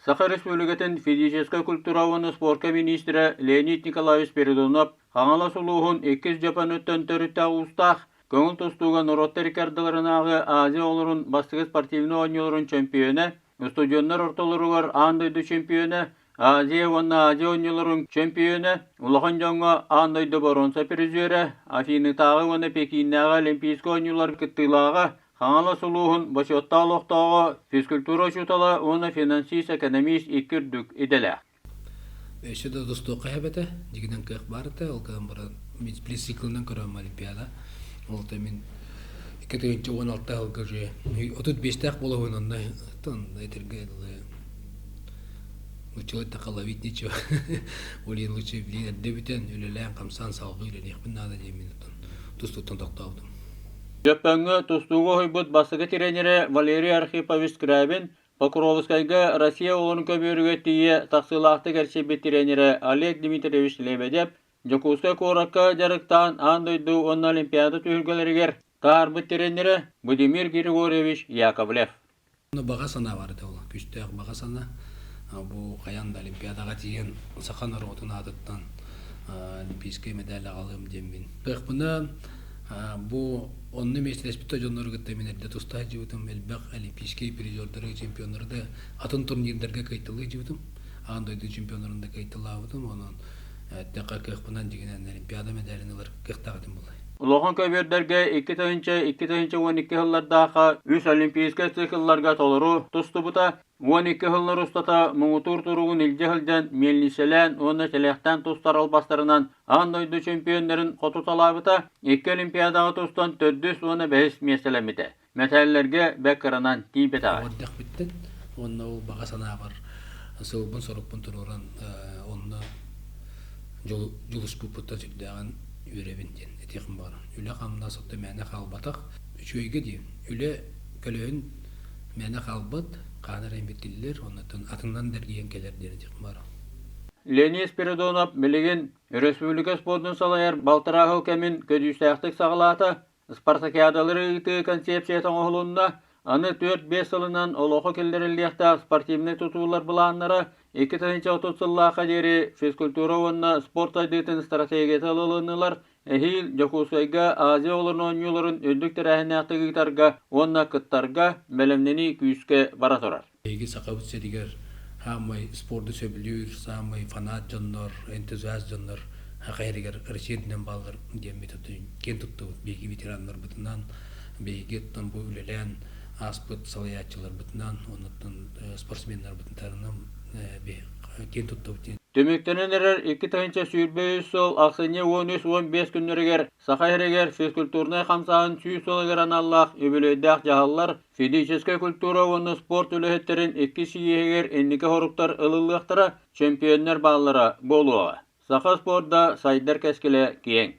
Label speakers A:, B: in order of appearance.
A: Саха Республикатын физическэй культура уонна спорка миниистирэ Леонид Николаевич Спиридонов Хаҥалас улууһун иккис дьоппонуттан төрүттээх уустаах, көҥүл тустууга норуоттар икки ардыларынааҕы Азия оҕолорун бастакы спортивнай оонньууларын чөмпүйүөнэ, устудьуоннар ортолоругар аан дойду чемпиона, Азия уонна Азия оонньууларын чөмпүйүөнэ, улахан дьоҥҥо аан дойду боруонса призерэ, Афинытааҕы уонна Пекиннээҕи Олимпийскай оонньуулар кыттыылааҕа, Хаҥалас улууһун бочуоттаах олохтооҕо, физкультура учуутала уонна финансист-экономист икки үрдүк идэлээх.
B: Өссө да тустуохха сөп этэ, дьигинэн кыах баар этэ, ол гынан баран мин сплит-циклынан көрөм Олимпиада. Ол то мин 2016 сылга уже 35-тээх буолабын онно этэргэ дылы лучше так ловить нечего. Ол лучше билин эрдэ бүтэн үлэлээн хамсаан салгыы үлэлиэхпин наада диэммин тустууттан тохтообутум.
A: Дьөппөҥҥө тустууга уһуйбут бастакы тренерэ Валерий Архипович Скрябин Покровскайга Россия оҕолорун көбүөрүгэр тиийэ тахсыылаахтык эрчийбит тренерэ Олег Дмитриевич Лебедев Дьокуускай куоракка дьарыктаан аан дойду уонна Олимпиада түһүлгэлэригэр таһаарбыт тренерэ Будимир Григорьевич Яковлев.
B: Баҕа санаа бар этэ ол, күүстээх баҕа санаа. Бу хайаан да Олимпиадаҕа тиийэн саха норуотун аатыттан олимпийскай медаль аҕалыам диэммин. Кыахпына Бу онно миэстэлэспит да дьоннору кытта мин эрдэ туста сылдьыбытым, элбэх олимпийскай призердары, чемпионнары да атын турнирдарга кыайталыы сылдьыбытым. Аан дойду чемпионнарын да кыайталаабытым. Онон эттэххэ кыахпынан дьигинэн Олимпиада мэдээлин ылар кыахтаах этим буолла.
A: Улахан көбүөрдэргэ 2000-2012 сыллардаахха үс олимпийскай циклларга толору тустубута. 12 сыллар устата муҥутуур туругун илдьэ сылдьан миэлниссэлээн уонна тэлэхтээн тустар албастарынан аан дойду чөмпүйүөннэрин хотуталаабыта, икки Олимпиадаҕа тустан төрдүс уонна бэһис миэстэлэммитэ. Мэтээллэргэ бэрт кыранан тиийбэтэҕэ.
B: Оҕо эрдэхпиттэн уонна ол баҕа санаабар сылбын-сорукпун туруоран онно дьулуспуппуттан сүрдээҕин үөрэбин диэн этиэхпин баҕарабын. Үлэ-хамнас оттон мээнэ хаалбатах. Үчүгэйгэ дии. Үлэ көлөһүн Мээнэ хаалбат, хаан эрэ имиттиллэр, оннуттан атыннан да эргийэн кэлэр диэн этиэхпин баара.
A: Леонид Спиридонов билигин өрөспүүбүлүкэ спордун салайар балтараа сыл кэмин көдьүүстээхтик саҕалаата, спартакиадалары ыытыы концепцията оҥоһулунна, аны 4-5 сылынан олоххо киллэриллиэхтээх спортивнай тутуулар былааннара 2030 сыллаахха диэри физкультура уонна спорт сайдыытын стратегията ылылыннылар, Эһиил Дьокуускайга Азия оҕолорун оонньууларын үрдүк тэрээһиннээхтик ыытарга уонна кыттарга бэлэмнэнии күүскэ бара турар.
B: Биһиги Сахабыт сиригэр саамай спорду сөбүлүүр, саамай фанат дьоннор, энтузиаст дьоннор саха сиригэр Россия үрдүнэн бааллар диэммит киэн туттабыт. Биһиги ветераннарбытынан, биһиги оттон бу үлэлээн ааспыт салайааччыларбытынан, оннуттан спортсменнарбытынан киэн туттабыт диэн.
A: Түмүктэнэн эрэр 2023 сыл ахсынньы 13-15 күннэригэр Саха сиригэр физкультурнай хамсааһын 100 сылыгар аналлаах үбүлүөйдээх дьаһаллар физическэй культура уонна спорт үлэһиттэрин икки сийиэһигэр инники соруктар ылыллыахтара, чөмпүйүөннэр бааллара буолуоҕа. Саха спорда сайдар кэскилэ киэҥ.